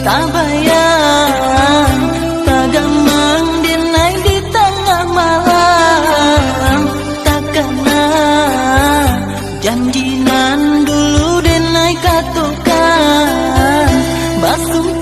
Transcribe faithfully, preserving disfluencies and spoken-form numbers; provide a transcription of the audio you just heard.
Tabayang, tagamang denai di tangah malam. Takana janji nan dulu denai katokan, basumpah